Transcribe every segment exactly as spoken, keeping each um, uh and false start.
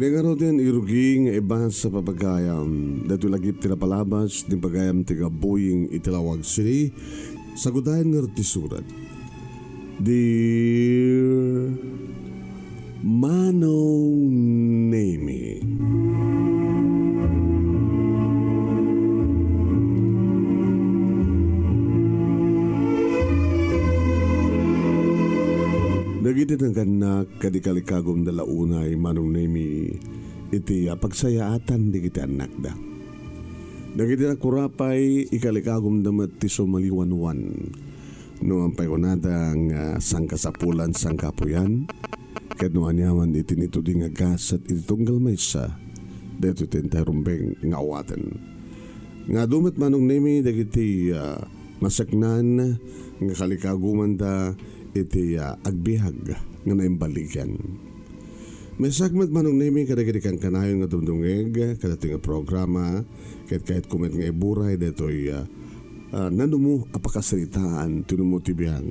Ngaruden, irugi nga ibasa pagayam, daytoy lagip ti napalabas ti pagayam ti Gabuing iti Laoag City, sagudayan ngarud ti surat. Dear Manong Nemi. Dagiti nagannak kadi kalikagum da la unay, Manong Nemi, iti, ah, pagsayaatan dagiti annakda. Dagiti nakurapay, ikalikagumda met ti sumaliwanwan. No, apay kunada nga sangkasapulan, sangkapuyan, ket no aniaman iti nitudi nga gasat iti tunggal maysa, daytoy ti intay rumbeng nga awaten. Nga adu met, Manong Nemi, dagiti, ah, maseknan nga kalikagumanda iti, ah, agbiag nga naimbaligan. Maysaak met, Manong Nemi, kadagiti kankanayon nga dumdumngeg kadaytoy nga programa, ket kayatko met nga iburay daytoy, ah, ah, nanumo a pakasaritaan ti numo ti biag.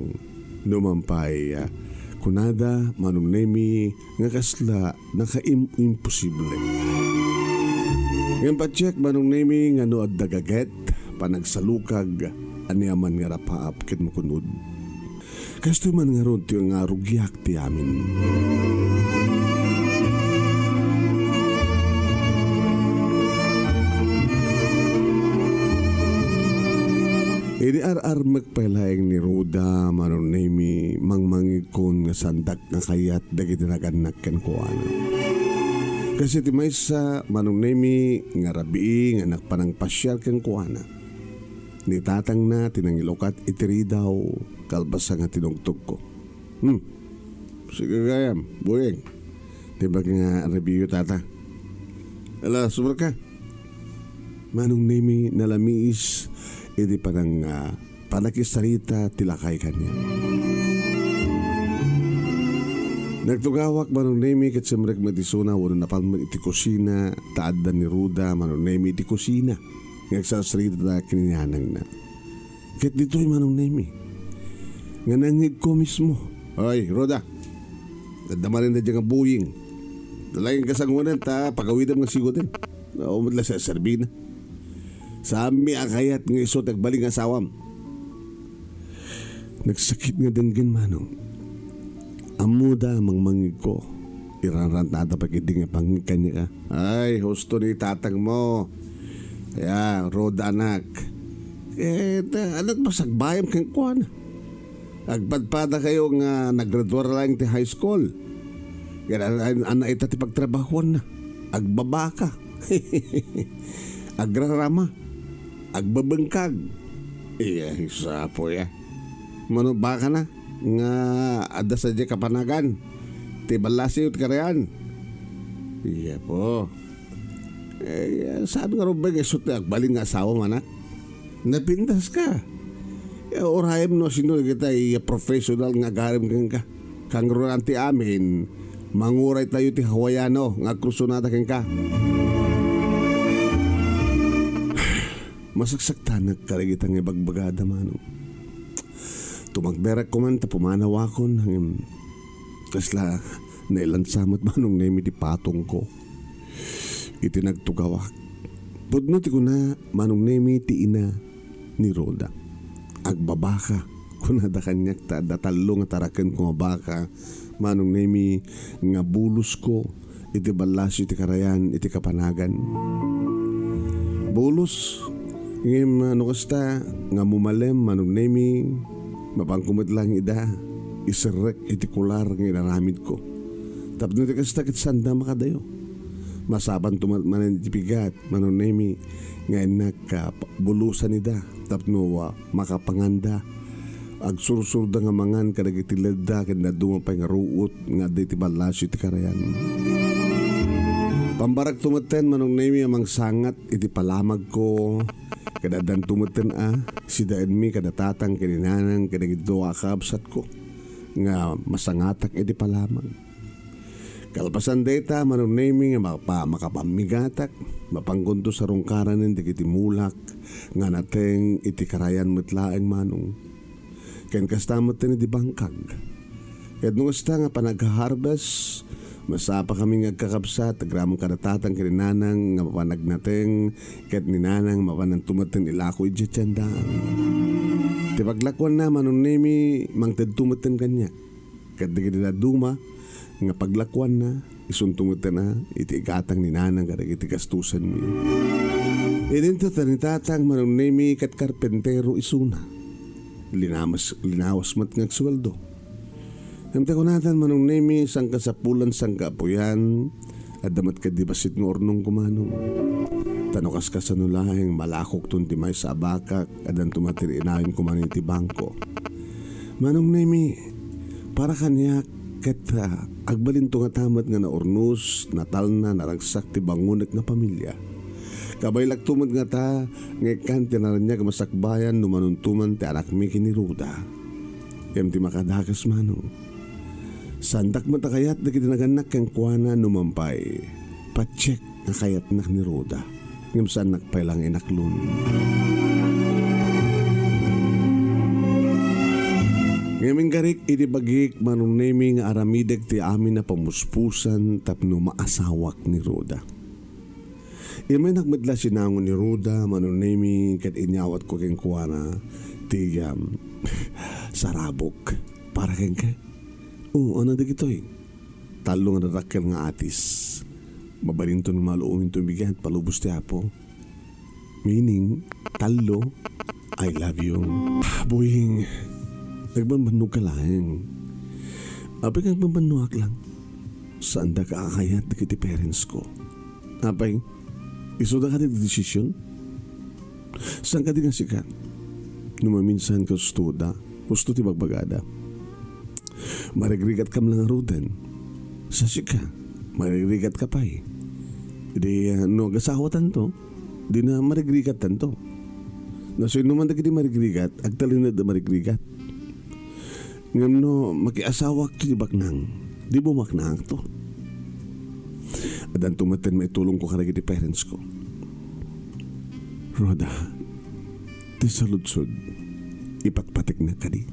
No man pay, ah, kunada, Manong Nemi, nga kasla nakaim-, imposible. Ngem patiek, Manong Nemi, nga no adda gaget, panagsalukag, aniaman nga rapaap ket makunud. Kastoy man ngarud ti nga rugiak ti amin. Idi ar-armek pay laeng ni Roda, Manong Nemi, mangmangegkon nga saandak nga kayat dagiti nagannak kenkuana. Kas iti maysa, Manong Nemi, nga rabii nga nagpanangpasiar kenkuana. Ni tatangna ti nangilukat iti ridaw, kalpasan nga tinugtogko. Hmm. Sige gayam, Boyeng. Di ba nga review tata? Ala, sumar ka. Manong Nemi nalamiis iti panang, ah, panakisarita ti lakay kaniak. Nagtugawak, Manong Nemi, ket simrek met isuna wenno napan met iti kusina, ta adda ni Ruda, Manong Nemi, iti kusina nga agsarsarita ken ni nanangna. Ket ditoy, Manong Nemi, nga nangngegko mismo. Ay, Roda, adda manen daydiay nga buying. Dalayan ka sanguanan ta pagawidam nga siguden. Awan met la serserbina. Saanmi a kayat nga isu ti agbalin nga asawam. Nagsakit nga denggen, Manong. Ammoda a mangmangngegko. Iranrantada pay ketdi nga ipangngeg kaniaka. Ay, husto ni tatangmo. Ya, Roda anak. Eh, ta, ania ti masagbayam kenkuana? Agpadpada kayo nga naggraduar laeng ti high school. Ket an-, an-, ania ita ti pagtrabahuanna? Agbabaka. Agrarama. Agbabengkag. Iya, isu a apo ya. Mano bakana nga adda sadiay kapanagan ti ballasiw ti karayan? Iya po. Eh, saan nga rumbeng isu ti agbalin nga asawam, anak? Napintas ka. Eh, urayem no sino dagita a professional nga agarim kenka. Kangrunan ti amin, manguray tayo ti Hawaiano nga agkursunada kenka. Masaksaktanak kadagita nga ibagbagada, Manong. Tumagberak koman ta pumanawakon, ngem kasla nailansa met, Manong Nemi, ti patongko iti nagtugawak. Pudno ti kuna, Manong Nemi, ti ina ni Roda. Agbabaka, kunada kaniak, ta adda tallo nga tarakenko nga baka, Manong Nemi, nga bulosko iti ballasiw ti karayan iti kapanagan. Bulos, ngem, ah, no kasta nga mumalem, Manong Nemi, mapanko met laeng ida iserrek iti kular nga inaramidko. Tapno iti kasta ket saanda makadayo. Masabanto met manen iti pigat, Manong Nemi, nga innak, ah, bulosan ida tapno, ah, makapanganda. Agsursurda nga mangan kadagiti ledda ken dadduma pay nga ruot nga adda iti ballasiw ti karayan. Pambarakto metten, Manong Nemi, a mangsangat iti palamagko, ket addanto metten a sidaenmi kada tatang ken ni nanang kadagiti dua a kabsatko nga masangatak iti palamag. Kalpasan dayta, Manong Nemi, nga mapa-, makapammigatak, mapankonto sarungkaranen dagiti mulak nga nateng iti karayan met laeng, Manong. Ken kasta met ti bangkag. Ket no kasta nga panagha-harvest, Masapakami nga agkakabsat, agraman kada tatang ken ni nanang nga mapan agnateng, ket ni nanang mapan nanto metten ilako idiay tiendaan. Ti paglakuanna, Manong Nemi, mangtedto metten kaniak. Ket dagiti dadduma nga paglakuanna, isunto metten a iti igatang ni nanang kadagiti gastusenmi. Idinto ta ni tatang, Manong Nemi, ket karpentero isuna. Linamas, linawas met nga agsueldo. Ngem ta kunatan, Manong Nemi, sangkasapulan, sangkaapuyan, adda met kadi bassit nga urnongko, Manong. Ta no kaskasano laeng, malakokton ti maysa a bakak, addanto met ti inawimko manen iti bangko. Manong Nemi, para kaniak, ket, ah, agbalinto ngata met nga naurnos, natalna, naragsak ti bangonek nga pamilia. Kabaelakto met ngata nga ikkan ti naraniag a masakbayan no manunto man ti anakmi ken ni Roda. Ngem ti makadakes, Manong, saandak met a kayat dagiti nagannak kenkuana no man pay patiek nga kayatnak ni Roda. Ngem saannak pay la nga inaklon. Ngem inkarik iti bagik, Manong Nemi, nga aramidek ti amin a pamuspusan tapno maasawak ni Roda. Imaynak met la sinango ni Roda, Manong Nemi, ket inyawatko kenkuana ti, um, sarabok para kenka. O, ania dagitoy? Tallo nga dadakkel nga atis. Mabalinton nga maluominto bigat, palubos ti Apo. Meaning, tallo, I love you. Boying, nagbanbannog ka laeng. Apay nga agbanbannoak lang. Saandak a kakayat dagiti parents ko. Apay, isuda kadi ti desisyon? Saan kadi nga sika? No maminsan, kastoda, husto ti bagbagada. Marigrigatkam la ngaruden. Sa sika, marigrigatka pay. Idi, ah, no agasawatanto, dina marigrigattanto. No sino man dagiti marigrigat, agtalinaed a marigrigat. Ngem no makiasawakto ti baknang, di bumaknangto. Addanto metten maitulongko kadagiti parents ko. Roda, ti saludsod, ipatpateknak kadi?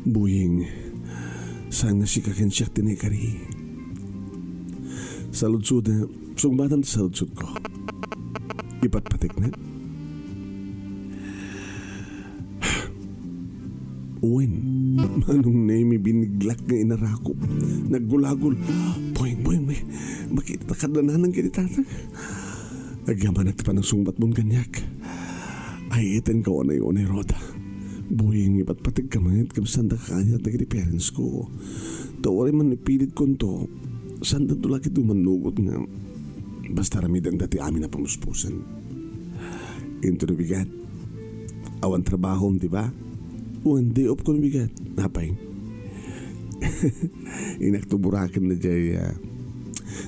Boying, saan nga sika ken siak ti naikari? Saludsod, sungbatam ti saludsodko. Ipatpateknak? Wen, Manong Nemi, biniglak nga inarakop. Naggulagol. Boying, boying, boying. Makita ka da nanang ken ni tatang. Agyamanak ti panagsungbatmon kaniak. Ay, iten ka unay-unay, Roda. Boying, ipatpategka met, ngem saandak a kayat dagiti parents ko. Ta uray man ipilitkonto, saandanto la ketdi mannugot nga basta aramidenda ti amin a pamuspusen. Intono bigat. Awan trabahom, di ba? Wen, day off ko bigat. Apay? Inakto Boracay na jay, ah,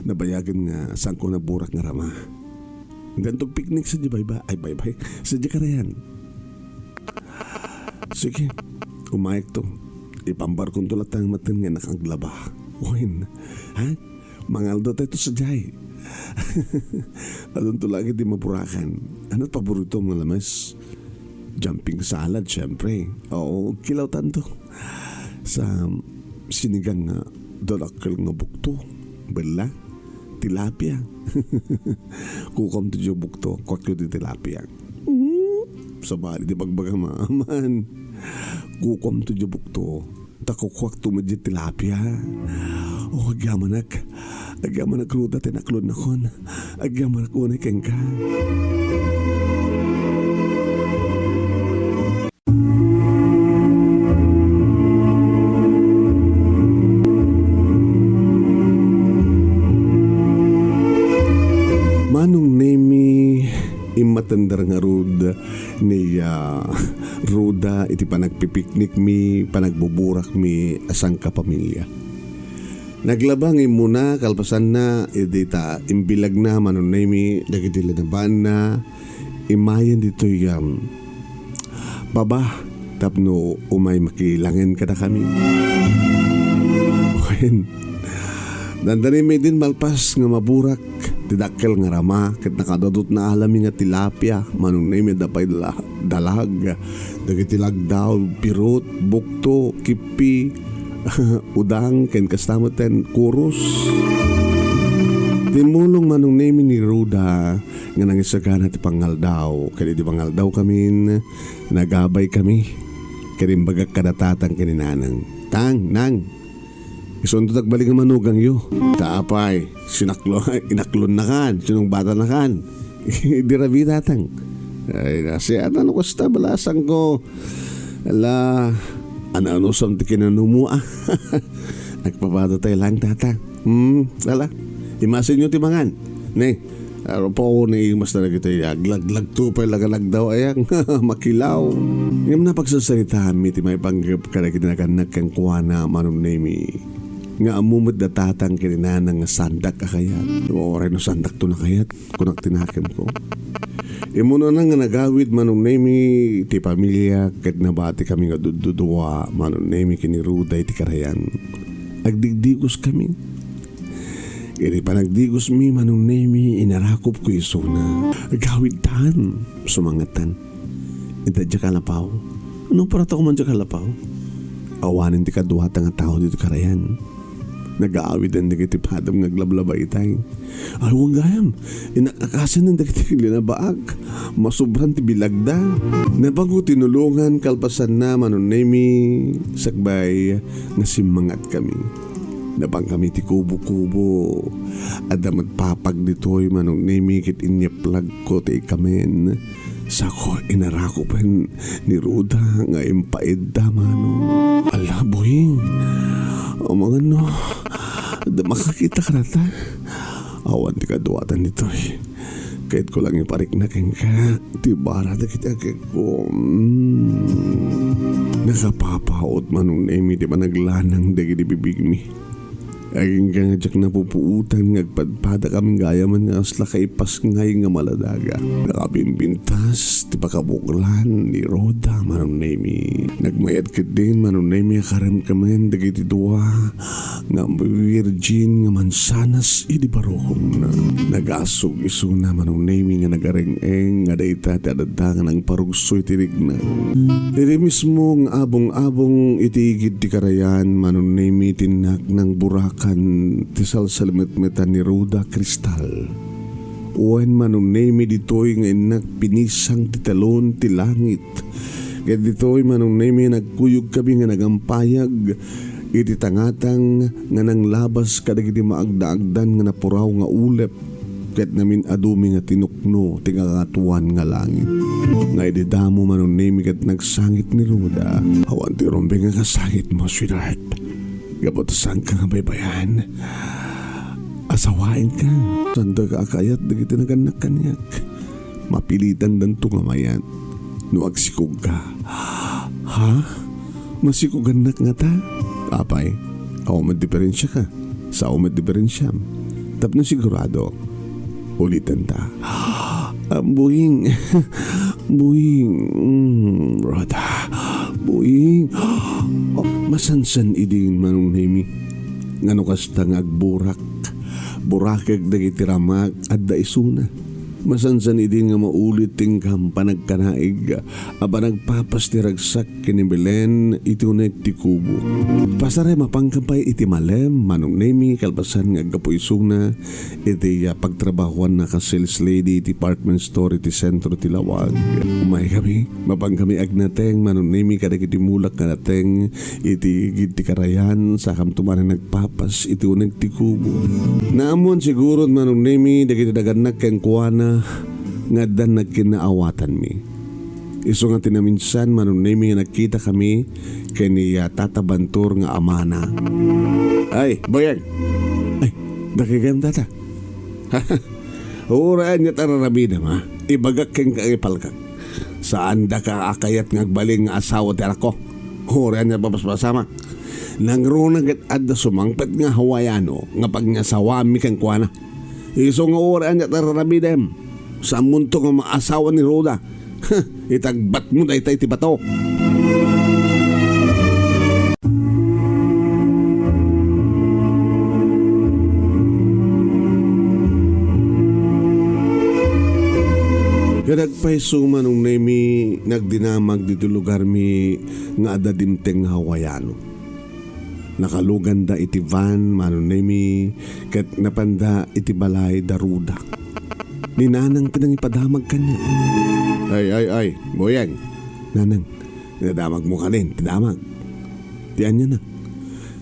nabayagen nga saanko naburak nga rama. Intanto picnic sa di baybay, ay, baybay, sa di karayan. Sige, umayekto. Ipambarkonto latta metten nga nakaglaba. Wen, ha? Mangaldo tayo to sa jay. Adunto lagi di maburakan. Ano paborito nga lames? Jumping salad, syempre. Oo, kilawtanto. Sa sinigang nga dadakkel nga bukto. Bella? Tilapia. Kukuamto diay bukto, kuakyo ti tilapia. Mm, sabali ti bagbagam, aman. Kukuamto diay bukto, ta kukuakto met diay tilapia. O, agyamanak. Agyamanak, Roda, ti naklonnakon. Agyamanak unay kenka. Manong Nemi, immatender ngarud ni, ah, Roda iti panagpipiknikmi, panagbuburakmi a sangkapamilia. Naglaba nga immuna, kalpasanna, idi ta imbilagna, Manong Nemi, dagiti linabanna, imayen ditoy, um, baba tapno umay makilangen kadakami. Wen, dandanay met idin malpas nga maburak ti dakkel nga rama ket nakadadutna alami nga tilapia, Manong Nemi, adda pay la-, dalag, dagiti lagdaw, pirut, bukto, kippi, udang ken kasta met ten chorus. Timmulong Manong Nemi ni Ruda nga nangisagana ti pangaldaw, ket idi pangaldaw kamin, nagabay kami. Ket imbagak kada tatang ken ni nanang, "Tang, nang, isunto ti agbalin nga manugangyo." Ta apay, sinaklo-, inaklonnakan, sinungbatannakan. Idi rabii, tatang. Ay, nasiatan no kasta, balasangko. Ala, ano-ano sam ti kinanumo, ah. Agpapadatay lang, tatang. Hmm, ala, imasinyo ti mangan. Ne, aro pa ko ni mas na dagiti aglaglagto pay lagalagdaw ayang makilaw. Ngem napagsarsaritaanmi ti maipanggep kadagiti nagannak kenkuana, Manong Nemi, nga ammo met da tatang ken ni nanang nga saandak a kayat. Uray no saandakton a kayat, kunak ti nakemko. Immunana nga nagawid, Manong Nemi, ti pamiliak ket nabati kami nga duddudua, Manong Nemi, ken ni Ruda iti karayan. Agdigdigos kami. Iti panagdigosmi, Manong Nemi, inarakopko isuna. Agawidtan, sumangatan. Inta diak alapaw. Ano parata ko man diak alapaw? Awanen ti kaduata nga tao ditoy karayan. Nagaawiden dagiti padam nga aglablaba itay. Ay, wen gayam, inakakasen dagiti linabaak. Masubran ti bilagda. Nabanko tinulongan kalpasanna, Manong Nemi, sakbay nga simmangat kami. Napan kami ti kubo-kubo. Adda met papag ditoy, Manong Nemi, ket inyeplagko ti ikamen. Sako, inarako pen ni Ruda nga impaidda, Manong. Ala, buing. Amangan no, adda makakita kadata. Awan ti kaduatan ditoy. Kayatko lang iparikna kenka ti bara dagiti agekko. Mm. Nakapapaut, Manong Nemi, ti panaglanang dagiti bibigmi. Agingga nga diak napupuotan nga agpadpada kami gayam nga kasla kaipasngay nga maladaga. Nakabimbintas ti pakabuklan ni Roda, Manong Nemi. Nagmayat ketdin, Manong Nemi, a karemkemen dagiti dua nga virgin nga mansanas idi barukongna. Nagasog isuna, Manong Nemi, nga nagareng-eng nga dayta ti adda nga nangparugso iti rikna. Iti mismo nga abong-abong iti igid ti karayan, Manong Nemi, ti innak nangburak kan ti salsalimetmetan ni Roda Cristal. Wen, Manong Nemi, ditoy nga innak pinisang ti talon ti langit. Ket ditoy, Manong Nemi, nagkuyogkami nga nagampayag iti tangatang nga nanglabas kadagiti maagda-agdan nga napuraw nga ulep. Ket namin-adumi nga tinukno ti kangatoan nga langit. Nga idi damo, Manong Nemi, ket nagsangit ni Roda. Awan ti rumbeng nga kasangitmo, sweetheart. Gapu ta saanka nga baybay-an. Asawaenka. Saanda a kayat dagiti nagannak kaniak. Mapilitandanto nga mayat. No agsikogka. Ha? Masikogannak ngata? Apay, awan met diferensiaka. Sao met diferensiam. Tapno sigurado. Ulitenta. Ah, buing. Buing. Mm, Roda. Buing. Oh, masansan idin, Manong Nemi. Ngano kasta nga agburak? Burakek dagiti ramak adda isuna. Masansan idin nga maulit ti inka panagkanaig a panagpapas ti ragsak ken ni Belen iti unek ti kubo. Pasarem, mapanka pay iti malem, Manong Nemi, kalpasan nga aggapu isuna iti, ah, pagtrabahoanna a sales lady iti department store iti sentro ti lawag. Umaykami, mapankami agnateng, Manong Nemi, kadagiti mulak nga nateng iti igid ti karayan, sakamto manen nagpapas iti unek ti kubo. Naammoan sigurod, Manong Nemi, dagiti nagannak kenkuana nga addan nagkinnaawatanmi. Isu nga ti naminsan, Manong Nemi, nga nagkitakami ken ni, ah, Tata Bantur nga amana. Ay, Boyeng! Ay, dakigem, Tata. Uray ania ti ar-aramidem, ha? Ibagak kenka, ipalkak. Saandaka a kayat nga agbalin nga asawa ti anakko. Uray ania ti papaspasama. Nangruna ket adda sumangpet nga Hawaiano nga pagniasawaanmi kenkuana. Isu nga uray ania ti ar-aramidem, saanmonto nga maasawa ni Roda. Itagbatmo dayta iti bato. Ket agpayso, Manong Nemi, nga agdinamag ditoy lugarmi nga adda dimteng nga Hawaiano. Nakaluganda iti van, Manong Nemi, ket napanda iti balay da Ruda. Ni Nanang ti nangipadamag kaniak. Ay, ay, ay, Boyeng. Nanang, nadamagmo kanin, ti damag. Ti anianak.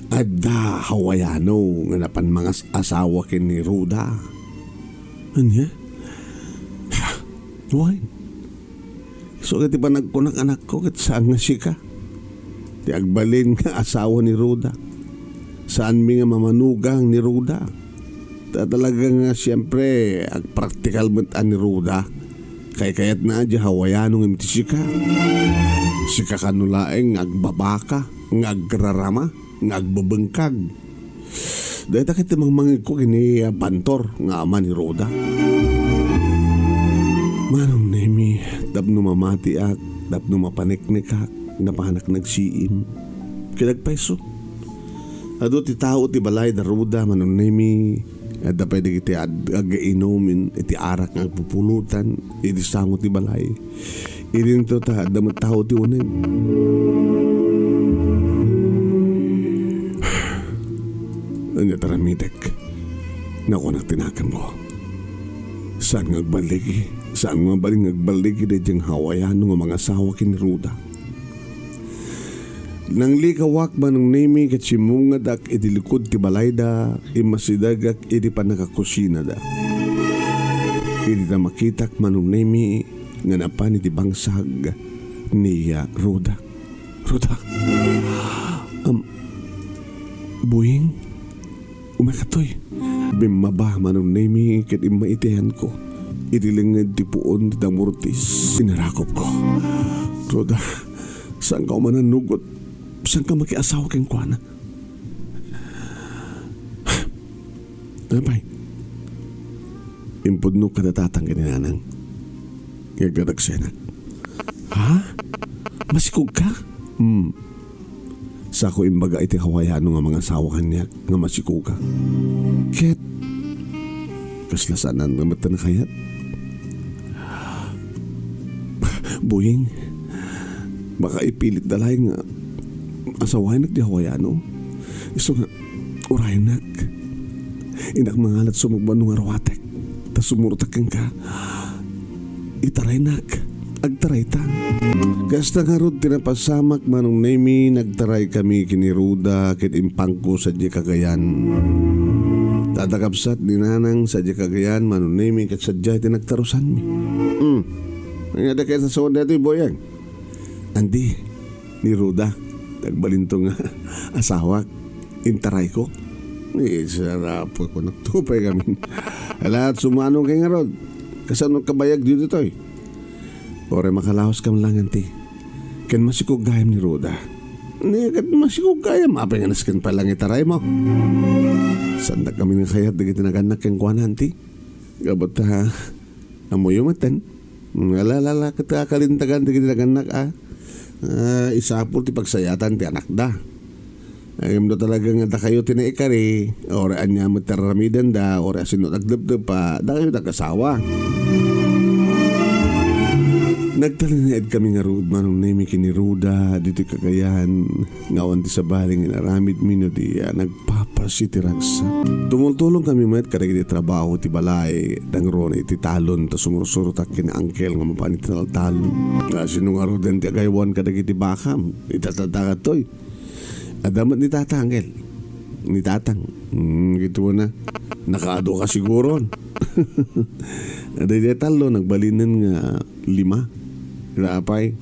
Adda Hawaiano nga napan mangas-asawa ken ni Ruda. Ania? Wen. Isu ket ti panagkunak, anakko, ket saan nga sika ti agbalin nga asawa ni Ruda. Saanmi nga mamanugang ni Ruda. Ta talaga nga, siempre, agpraktikal met a ni Ruda. Kaykayatna a di Hawaiano ngem ti sika. Sika kano laeng nga agbabaka, nga agrarama, nga agbebengkag. Dayta ket ti mangmangegko ken ni, ah, Bantor nga ama ni Ruda. Manong Nemi, tapno mamatiak, tapno mapaneknekak, napanak nagsiim. Ket agpayso. Adu ti tao ti balay da Ruda, Manong Nemi. Adda pay dagiti ad-, againum in-, iti arak nga agpupulutan iti sango ti balay. Idinto ta adda met tao ti uneg. Ania ti aramidek? Nakunak ti nakemko. Saan nga agballigi? Saan nga mabalin nga agballigi daydiay Hawaiano nga mangasawa ken ni Ruda? Nanglikawak, Manong Nemi, ket simmungadak iti likod ti balayda, immasidegak iti pannakakusinada. Idi ta makitak, Manong Nemi, nga napan iti bangsag ni, ah, Ruda. Ruda! Am, Buing? Umaykatoy. Bimmaba, Manong Nemi, ket immaitianko iti lengnged ti puon ti damurtis. Inarakupko. Ruda, saanka umanan nugot? Saanka makiasawa kenkuana? Apay, impudnok kada tatang ken ni Nanang. Nga agdadagsenak. Ha? Masikogka? Hmm. Sako imbaga iti Hawaiano nga mangasawa kaniak nga masikogak. Ket kasla saanan nga met ti nakayat. Buing, baka ipilitda laeng nga asawaennak ti Hawaiano. Isu nga, urayennak. Innak mangalat sumagmamano nga ruatek, ta sumurot kenka. Itaraynak. Agtarayta. Kasta ngarud ti napasamak, Manong Nemi, nagtaraykami ken ni Ruda ket impangko sadiay Cagayan. Dayta kabsat ni Nanang sadiay Cagayan, Manong Nemi, ket sadiay ti nagtarusanmi. Hmm. Ania ti kayat a sawen daytoy, Boyang? Andi, ni Ruda, ti agbalinto nga asawak, intarayko. Ni sarapko, kunak, tupay kami. Ala, sumano kay ngarud. Kasano kabayag ditoy? Uray makalaoskam lang, anti. Ken masikog gayam ni Ruda. Ni ket masikog gayam, apay nga nasken pay lang itaraymo? Saandak kami nga kayat dagiti nagannak kenkuana, anti. Gapu ta, ammoyo metten. Ala, ala, ala, ket kalintegan dagiti nagannak, a. Ah, isapul ti pagsayatan ti anakda. Ngem no talaga nga dakayo ti naikari, uray ania met ti ar-aramidenda, uray asino ti agdepdep, a, dakayo ti agasawa. Nagtalinaedkami ngarud, Manong Nemi, ken ni Ruda ditoy Cagayan, nga awan ti sabali nga inaramidmi no di, a, nagpapas iti ragsak. Tumultulongkami met kadagiti trabaho ti balay, nangruna iti talon, ta sumursurotak ken ni Angkel nga mapan iti taltalon. Asino ngaruden ti agaywan kadagiti bakam? Ita, ta, ta, toy. Adda met ni Tata, Angkel. Ni Tatang. Hmm, kitaenna. Nakaadu ka siguron. Adda iti tallo, nagbalinen nga lima. Ira apay.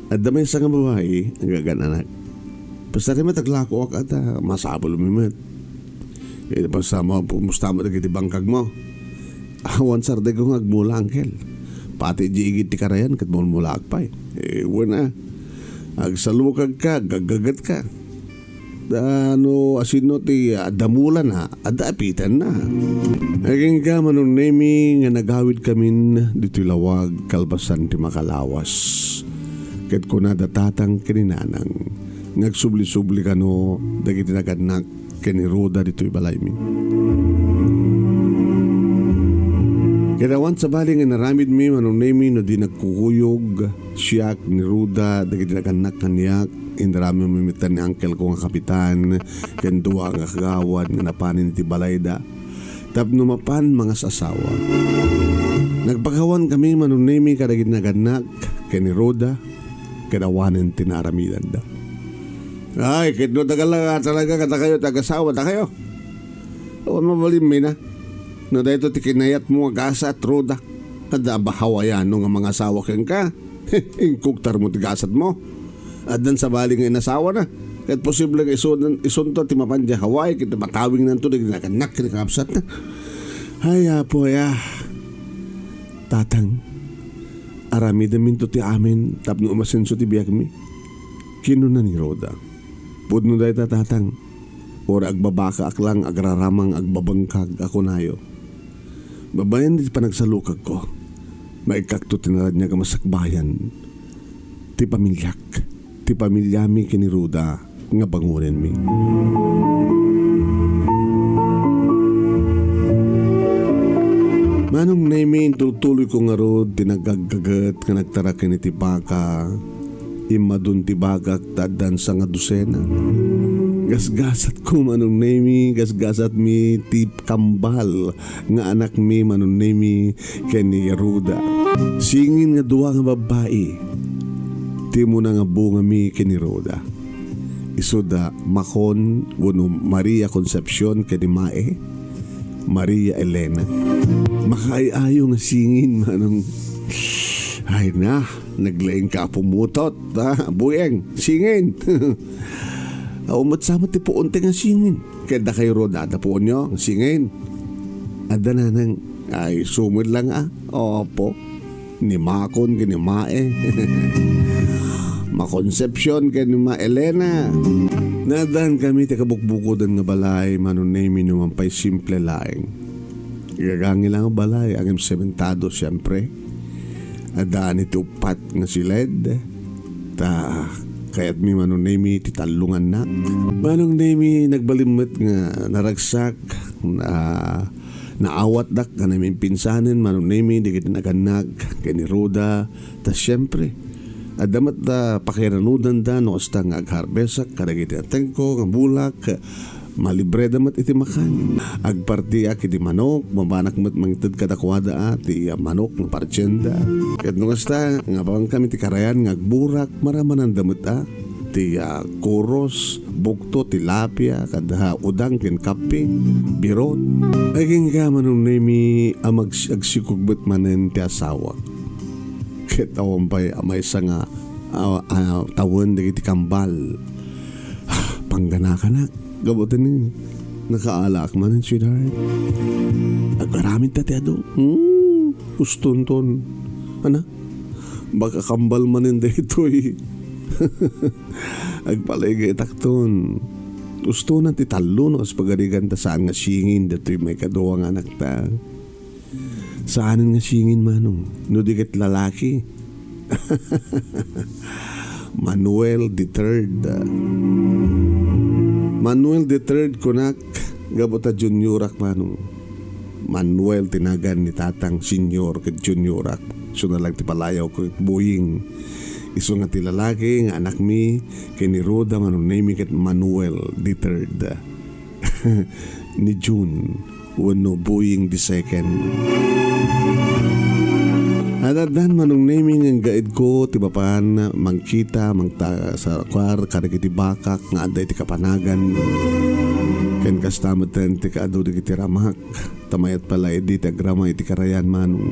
Adda maysa nga babai, agagan-anak. Basta ti met aglakoak, ata, masapulmi met. Eh, basta mo, pumusta mo dagiti bangkagmo. Awan sardegko nga agmula, Angkel. Pati di igid ti karayan, ket mulmulaak pay. Eh, wen a. Agsalukagka, aggaggagatka. Da no asino ti, ah, damulana, adda apitenna. Agingga, Manong Nemi, nga nagawidkamin ditoy lawag kalpasan ti makalawas. Ket kuna da Tatang ken ni Nanang, nga agsubli-subli kano dagiti nagannak ken ni Ruda ditoy balaymi. Ket awan sabali nga inaramidmi, Manong Nemi, no di nagkukuyog siak ni Ruda dagiti nagannak kaniak, Inramidmi met ni uncle ko nga kapitan ken dua nga kagawad nga napanen iti balayda tapno mapan mangas-asawa. Nagpakawan kami, Manong Nemi, kadagiti nagannak ken ni Roda, ket awanen ti naaramidanda. Ay, ket no talaga, talaga kadakayo ti agasawa, dakayo. Awan mabalinmi na. No daytoy ti kinayatmo nga gasat, Roda. Adda ba Hawaiano nga mangasawa kenka? Inkuktarmo ti gasatmo. Addan sabali nga inasawana. Ket posible nga isun-, isunto ti mapan diay Hawaii ket matawengnanto dagiti nagannak ken kakabsatna. Ay, Apo, aya. Tatang, aramidemminto ti amin tapno umasenso ti biagmi. Kinuna ni Roda. Pudno dayta, Tatang. Uray agbabakaak lang agraramang agbabengkag a kunayo. Babaen iti panagsalukagko, maikkakto ti naraniag a masakbayan ti pamiliak, ti pamiliami ken ni Roda nga bangonenmi. Manong Nemi, intultuloyko ngarud ti nagaggaget nga nagtaraken iti baka. Immadun ti bagak ta addan sangadusena. Gasgasatko, Manong Nemi, gasgasatmi ti kambal nga anakmi, Manong Nemi, ken ni Roda. Singin nga dua nga babbai ti umuna nga bungami ken ni Roda. Isuda Macon wenno Maria Concepcion ken ni Mae, Maria Elena. Makaay-ayo nga singin, Manong. Ay na, naglaingka a pumutot, ha? Buyeng, singin. Awan met sa met ti puonta nga singin. Ket dakayo Roda, adda puonyo nga singin? Adda, Nanang. Ay, sumid lang, a. Opo. Ni Macon ken ni Mae. Ma Concepcion ken ni Ma Elena. Naaddankami ti kabukbukodan nga balay, Manong Nemi, numan pay simple laeng. Gagangila nga balay, ngem sementado, siempre. Adda ni ti uppat nga siled. Ta kayatmi, Manong Nemi, ti tallo nga annak. Manong Nemi, nagbalin met nga naragsak, na, naawatdak nga namimpinsanen, Manong Nemi, dagiti nagannak ken ni Roda. Ta siempre, adda met da pakiranudanda no kasta nga agharbesak kadagiti atengko nga bulak, malibreda met iti makan. Agpartiak iti manok, mabanak met mangited kadakuada a ti, ah, manok nga partienda. Ket no kasta nga apankami ti karayan nga agburak, maramananda met a ti, ah, kuros, bukto, tilapia, kada udang ken kape, birot. Agingga, Manong Nemi, a mag-, agsikog met manen ti asawak. Ket awan pay a maysa nga, ah, ah, tawen dagiti kambal. Pangganakanak, gapu ta ni, nakaalaak manen, sweetheart. Agaramid ta ti adu. Hmm, ustonton. Ana? Baka kambal manen daytoy. Agpalay nga itakton. Ustonan ti tallo no kas pagarigan ta saan nga singin daytoy maikadua nga anakta. Saanen nga singin, Manong, no di ket lalaki. Manuel the third. Manuel the third, kunak, gapu ta juniorak, Manong. Manuel ti nagan ni Tatang, senior ket juniorak. Isu na lang ti palayawko ket buying. Isu nga ti lalaki nga anakmi ken ni Roda, Manong Nemi, ket Manuel the third. Ni June wenno Boeing the second. Addan, Manong Nemi, nga gaedko ti mapan mangkita, mangta-, sa kuar, kadagiti bakak nga adda iti kapanagan. Ken kasta metten ti kaadu dagiti ramak. Ta mayat pay la idi ti agrama iti karayan, Manong.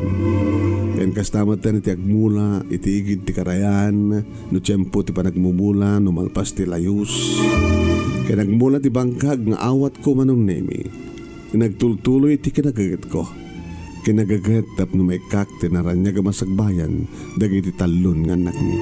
Ken kasta metten ti agmula iti igid ti karayan, no tiempo ti panagmumula, no malpas ti layus. Ken agmula ti bangkag nga awatko, Manong Nemi. Nagtultuloy ti kinagagetko. Kinagaget tapno maikkak ti naraniag a masakbayan dagiti tallon nga annakmi.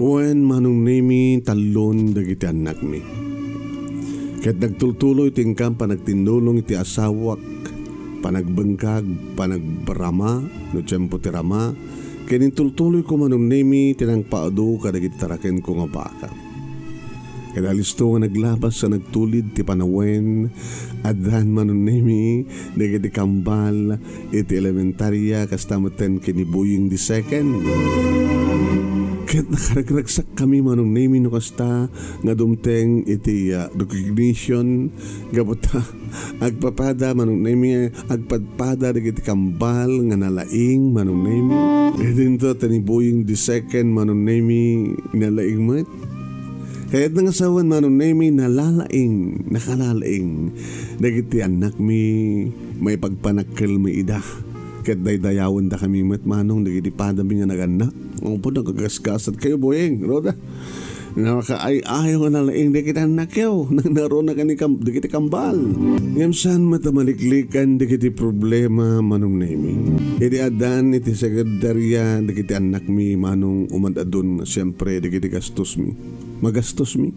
Wen, Manong Nemi, tallon dagiti annakmi. Ket nagtultuloy ti inkan panagtinnulong iti asawak, panagbengkag, panagrama, no tiempo ti rama, ken intultuloyko, Manong Nemi, ti nangpaadu kadagiti tarakenko nga baka. Kada listo nga naglabas a nagtulid ti panawen, addan Manong Nemi dagiti kambal iti elementaria, kasta metten ken ni Boying the second. Ket nakaragragsakkami, Manong Nemi, no kasta nga dumteng iti, ah, recognition, gapu ta agpapada, Manong Nemi, agpadpada dagiti kambal nga nalaing, Manong Nemi. Idinto ti ni Boying the second, Manong Nemi, nalaing met. Kayatna nga sawen, Manong Nemi, nalalaing, nakalalaing dagiti annakmi maipagpanakkelmi ida. Ket daydayawendakami met, Manong, dagiti padami nga nagannak. Awan pay nagagasgasat kayo, Boying, Roda. Nakakaay-ayo nga nalaing dagiti annakyo. Nangnaruna ken ni kam-, dagiti kambal. Ngem saan met a maliklikan dagiti problema, Manong Nemi. Idi addan iti sekretarya dagiti annakmi, Manong, umad-adun, siempre, dagiti gastosmi. Magastosmi.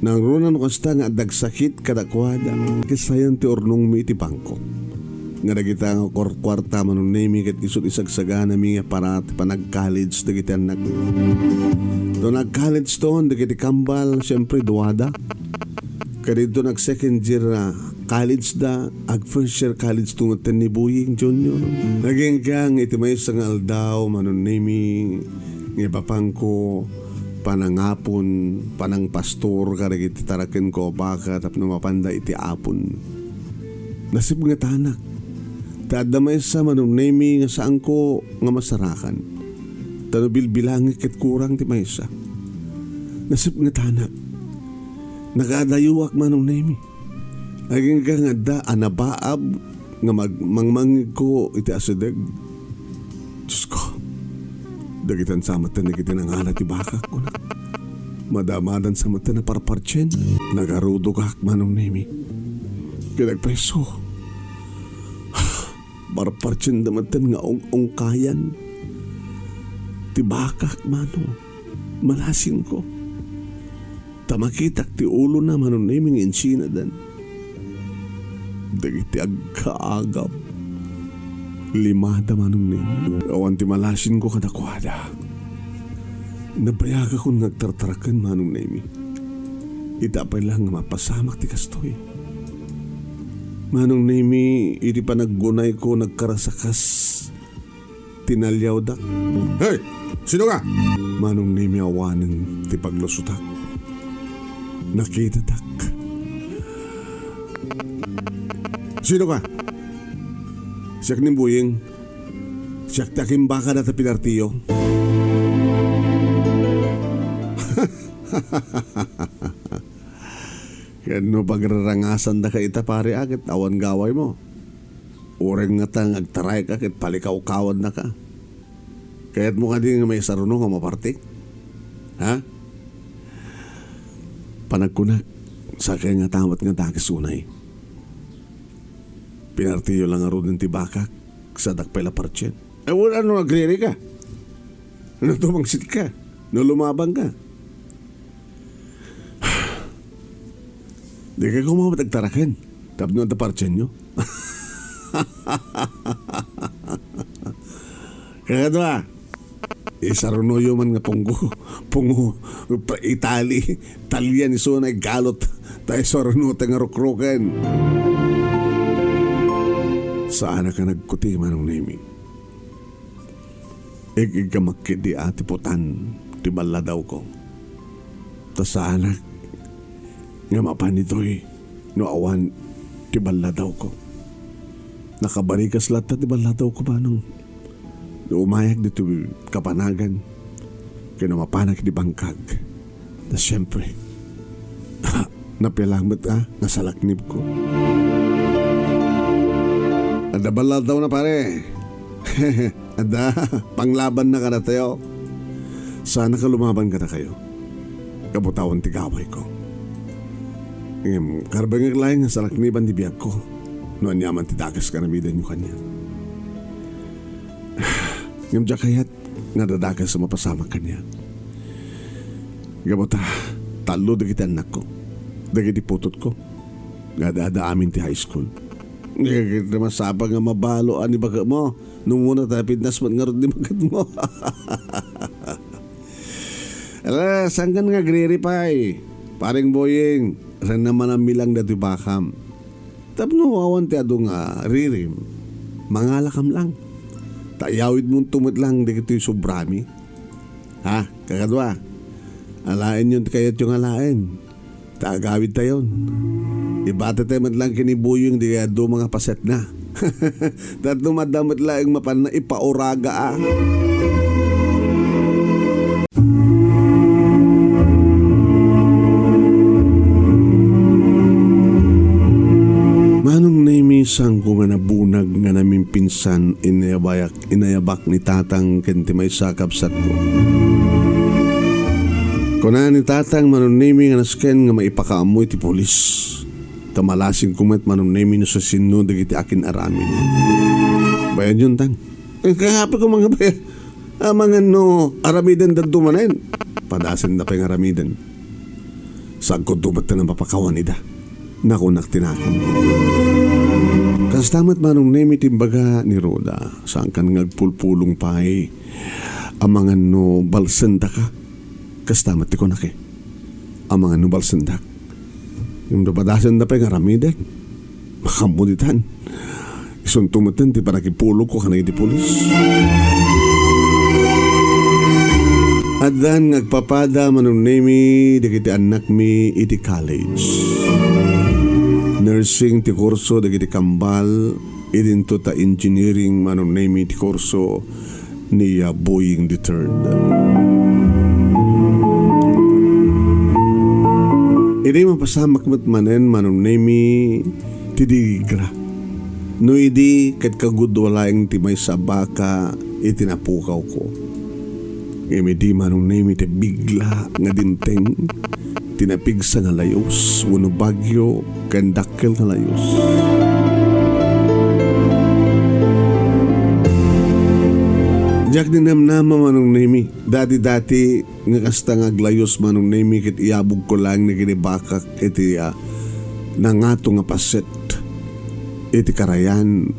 Nangruna no kasta nga adda agsakit kadakuada, ket sayan ti urnongmi iti bangko. Nga dagita nga kuarkuarta, Manong Nemi, ket isu ti isagsaganami nga para ti panag-college dagiti annakmi. No nag-college ton dagiti kambal, siempre, duada. Kadinto nag-second year a college da, ag-first year college to metten ni Boying Junior. Agingga nga iti maysa nga aldaw, Manong Nemi, nga ipapangko panangapon, panangpastor kadagiti tarakenko a baka tapno mapanda iti apon. Nasipngetak. Ta adda maysa, Manong Nemi, nga saanko nga masarakan. Ta no bilbilangek ket kurang ti maysa. Nasipngetak. Nakaadayoak, Manong Nemi. Agingga nga adda a nabaab nga mag-, mangmangngegko iti asideg. Diosko, dagitan sa metten dagiti nangala ti bakak, kunak. Madamadan sa metten a parpartien. Nagarudogak, Manong Nemi. Ket agpayso. Parpartienda metten nga ung-ungkayan ti bakak, Manong. Malasinko. Ta makitak ti ulona, Manong Nemi, nga insinadan dagiti agkaagap. Limada, Manong Nemi. Awan ti malasinko kadakuada. Nabayagakon nga agtartaraken, Manong Nemi. Ita pay lang nga mapasamak ti kastoy. Manong Nemi, iti panaggunayko, nagkarasakas ti naliawdak. Hey! Sino ka? Manong Nemi, awanen ti paglusotak. Nakitatak. Sino ka? Siak ni Boying. Siak ti akimbaka data pinartiyo. Ken no pagrarangasandaka ita, pare, a, ket awan gawaymo. Uray ngata nga agtarayka ket palikawkawannaka. Kayatmo kadi nga maisaruno nga maparti? Ha? Panagkunak, sakay nga tamat nga dakes unay. Pinartiyo lang ngaruden ti bakak, sadak pay la partien. Eh, wala no agriri ka. No tumangsit ka. No lumabang ka. Di ka kumamat agtaraken. Tapno adda partienyo. Kakadua, isarunoyo man nga punggo, pungo, itali, talian isuna igalot, ta isaruno ta nga rukruken. Saanak a nagkuti, Manong Nemi. Ig-iggamak ketdi a ti putan ti balladawko. Ta saanak nga mapan ditoy no awan ti balladawko. Nakabarikas latta ti balladawko, Manong. No umayak ditoy kapanagan, ken no mapanak di bangkag. Ta siempre, napilang met a nga salaknibko. Adda balladawna, pare. Adda, panglabanna kadatayo. Saanak a lumaban kadakayo. Kabutawan ti gawayko. Ngem, karbengek laeng nga salakniban ti biagko no aniaman ti dakes nga aramidenyo kaniak. Ngem diak kayat nga adda dakes a mapasamak kaniak. Gapu ta, tallo dagiti annakko, dagiti putotko, nga adda-adda amin ti high school. Nga, nga masapul nga mabalo a ni baketmo, no umuna ta pidnas met ngarud ni baketmo. Ala, saan kan nga agriri pay? Paring Boying, ren naman ang milang dati bakam. Tapno awan ti adu nga ririm, mangalakam lang. Ta iyawidmonto met lang dagitoy sobrami. Ha, kakadua? Alaenyon ti kayatyo nga alaen. Ta agawidtayon. Ibatetayo met lang ken ni Boying dagiti adu nga pasetna. Tapno adda met laeng mapanna ipauraga a. Manong Nemi, saanko nga nabunag nga namimpinsan, inayabayak, inayabak ni Tatang ken ti maysa a kabsatko. Kuna ni Tatang, Manong Nemi, nga nasken nga maipakaammo iti pulis. Ta malasingko met, Manong Nemi, no siasino dagiti akin-aramid. Bayadyon, Tang. Eh, kangapiko mangabay. Amangan no aramiden dadto manen. Padasen da pay nga aramiden. Sagkudto met ta napapakawan ida. Nakunak ti nakem. Kasta met, Manong Nemi, ti imbaga ni Roda. Saankan nga agpulpulong pay. Amangan no balsendaka. Kasta met ti kunak, eh. Amangan no balsendak. Ngem no padasenda pay nga aramiden, makaammo ditan. Isunto metten ti panakipulogko kadagiti pulis. Addan nga agpapada, Manong Nemi, dagiti annakmi iti college. Nursing ti kurso dagiti kambal, idinto ta engineering, Manong Nemi, ti kurso ni, ah, Boying the third. Idi mapasamak met manen, Manong Nemi, ti digra. No idi ket kagudua laeng ti maysa a baka iti napukawko. Ngem idi, Manong Nemi, ti bigla nga dimteng, ti napigsa nga layus wenno bagyo ken dakkel nga layus. Diak ninamnama, Manong Nemi. Dati-dati nga kasta nga aglayus, Manong Nemi, ket iyabogko laeng dagiti bakak iti, ah, nangato nga paset iti karayan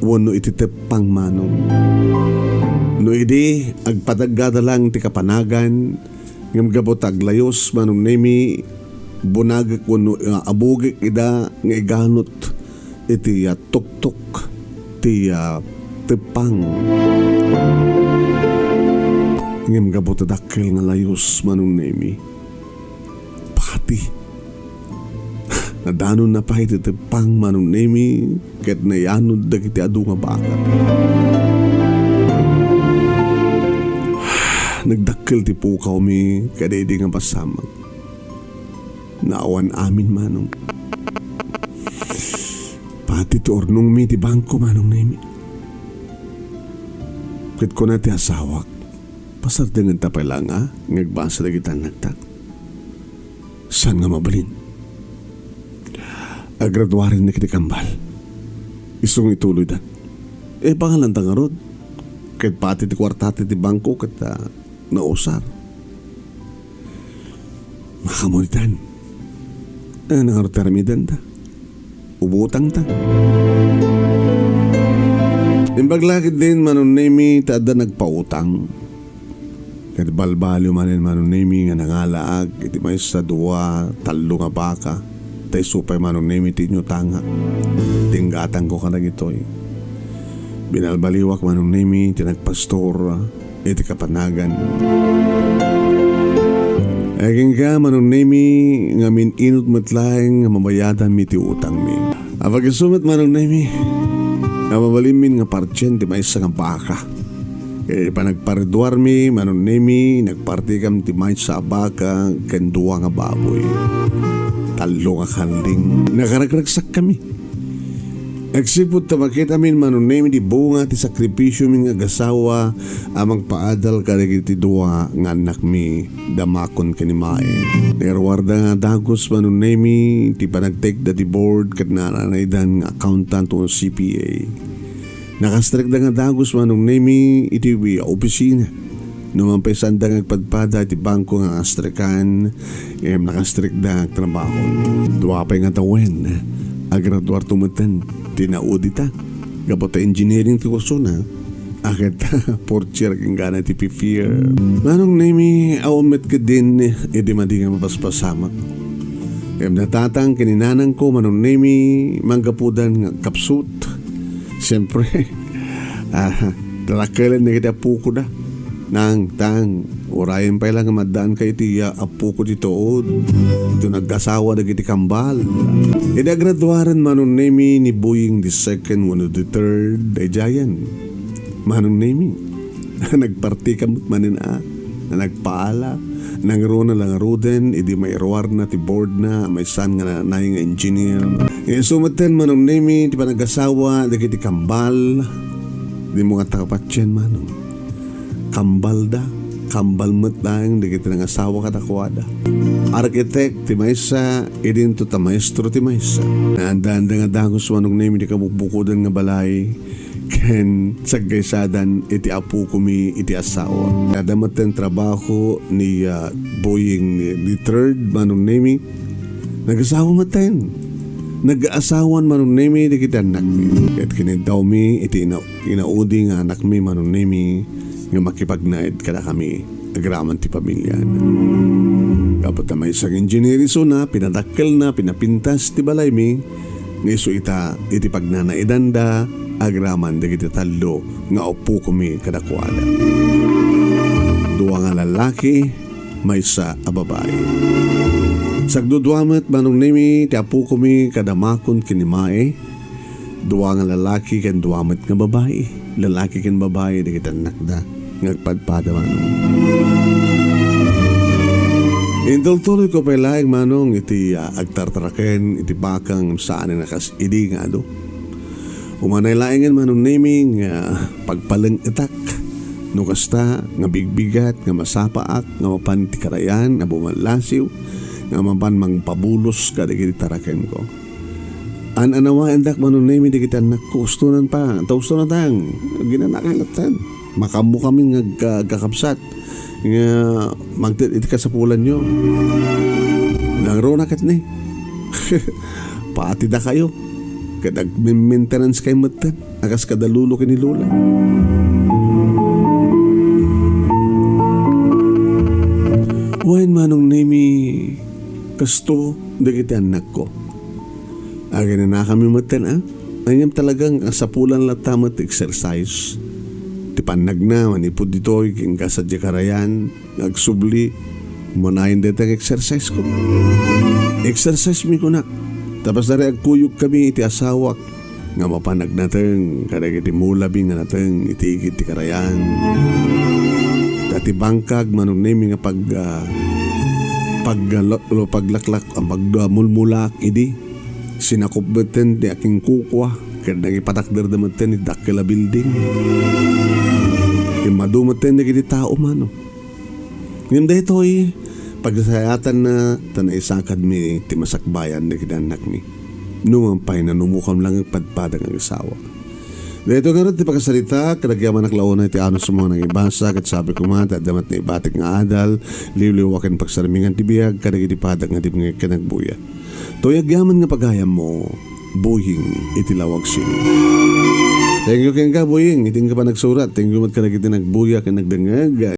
wenno iti teppang, Manong. No idi, agpadaggada laeng ti kapanagan, ngem gapu ta aglayus, Manong Nemi, bunagek wenno, ah, abugek ida nga iganot iti, ah, tuktok ti, ah, teppang. Ngem gapu ta dakkel nga layus, Manong Nemi, pati nadanonna pay ti teppang, Manong Nemi, ket nayanod dagiti adu nga baka. Nagdakkel ti pukawmi kadaydi nga pasamak. Naawan amin, Manong. Pati ti urnongmi ti bangko, Manong Nemi. Ket kuna ti asawak, pasardengenta pay la nga agbasa dagiti annakta. Saan nga mabalin? Agraduarennak iti kambal. Isu nga ituloyda. Eh, pangalanta ngarud. Ket pati ti kuartata iti bangko ket, ah, nausar. Makamulitan. Ano nga aramidenta? Ubutangta. Imbag la ketdin, Manong Nemi, ta adda nagpautang. Ket balbaliw manen, Manong Nemi, nga nangalaak iti maysa, dua, tallo nga baka. Ta isu pay, Manong Nemi, ti inyutangak. Ti inggatangko kadagitoy. Binalbaliwak, Manong Nemi, ti nagpastor iti kapanagan. Agingga, Manong Nemi, ngamin inut met laeng nga mabayadanmi ti utangmi. Apag isu met, Manong Nemi, nga mabalinmin nga partien ti maysa nga baka. Iti panagpariduarmi, Manong Nemi, nagpartikam ti maysa a baka ken dua nga baboy. Tallo nga kanding. Nakaragsakkami. Agsipud ta makitamin, Manong Nemi, ti bunga ti sakripisiomi nga agasawa a mangpaadal kadagiti dua nga annakmi, da Makon ken ni Mae. Nairuarda nga dagus, Manong Nemi, ti panagtekda ti board ket naranaydan nga accountant wenno C P A. Nakastrekda nga dagus, Manong Nemi, iti opisina. No man pay saanda nga agpadpada iti bangko nga nakastrekan, ngem nakastrekda nga agtrabaho. Dua pay nga tawen, agraduarto metten ti naudita. Gapu ta engineering ti kursona, Aket portier kenka na ti fifth year. Manong Nemi, awan met ketdin idi madi nga mapaspasamak. Ngem natatang ken ni nanangko, Manong Nemi, manggapudan nga agkapsut. Siyempre, ah, darakkelen dagiti appokoda. Nang, tang, urayen pay la nga maddaankayo iti, ah, appoko ti tuod. Iti nagasawa dagiti kambal. Idi agraduaren, Manong Nemi, ni Boying the second wenno the third, daydiayen. Manong Nemi, nagpartika met manen a, nga nagpaala, nangruna la ngaruden idi mairuarna ti boardna a maysa nga nanay nga engineer. Isu metten, Manong Nemi, ti panagasawa dagiti kambal, dimo nga takapatien, Manong. Kambalda, kambal met laeng dagiti nangasawa kadakuada. Arkitek ti maysa, idinto ta maestro ti maysa. Naanda-anda nga dagus, Manong Nemi, ti kabukbukodan nga balay, ken saggaysadan iti apokomi iti asawa. Adda metten trabaho ni, ah, Boying the third, Manong Nemi. Nagasawa metten. Nagaasawan, Manong Nemi, dagiti annakmi. Ket kiniddawmi iti ina-, inaudi nga annakmi, Manong Nemi, nga makipagnaed kadakami agraman ti pamiliana. Gapu ta maysa nga engineer isuna, pinadakkelna, pinapintas ti balaymi, nga isu ita iti pagnanaedanda agraman dagiti tallo nga appokomi kadakuada. Dua nga lallaki, maysa a babai. Sagdudua met, Manong Nemi, ti appokomi kada makon ken ni Mae. Dua nga lalaki ken dua met nga babai. Lalaki ken babai dagiti annakda nga agpadpada, Manong. Intultuloyko pay laeng, Manong, iti, ah, agtartaraken iti baka ngem saanen a kas idi nga adu. Umanay laengen, Manong Nemi, nga pagpalengetak. No kasta, nga bigbigat, nga masapaak, nga mapan ti karayan a bumallasiw, nga mapan mangpabulos kadagiti tarakenko. An-anawaendak, Manong Nemi, dagiti annakko, ustonan pa, ta ustonan tang, ginanakay latten. Makaammokamin nga agka-, agkakabsat, nga mangted iti kasapulanyo. Nangruna ket ni. Pati dakayo, ket agmemmentenance kay metten, a kas kada lolo ken ni lola. Wen, Manong Nemi, kasto dagiti annakko. Aginanakami metten, a? Ngem talagang kasapulan latta met ti exercise. Ti pannagna manipud ditoy ken kasta diay karayan nga agsubli, umanayen dayta nga exercise ko. Exercise mi kunak. Tapos dayta agkuyogkami iti asawak nga mapan agnateng kadagiti mulabi nga nateng iti igid ti karayan. Ta ti bangkag, Manong Nemi, nga pag, ah, pag, lo-, lo-, paglaklak, ah, pag, ah, mulmulaak idi, sinakop metten ti akinkukua, ket nangipatakderda metten iti dakkel a building. Immadu metten dagiti tao, Manong. Ngem daytoy, pagsayatanna ta naisakadmi ti masakbayan dagiti annakmi. Numan pay, nanumokam laeng padpada nga asawa. Daytoy ngarud ti pakasaritak, ket agyamanak la unay ti anus mo nga nangibasa, ket sabi koma, ta adda met naibatik nga adal, liwliwa ken pagsarmingan ti biag, kadagiti padak nga dimngeg ken agbuya. Toy agyaman nga pagayammo, Boying, iti Laoag City. Thank you kenka, Boying, iti inka panagsurat. Thank you met kadagiti nagbuya ken nagdengngeg.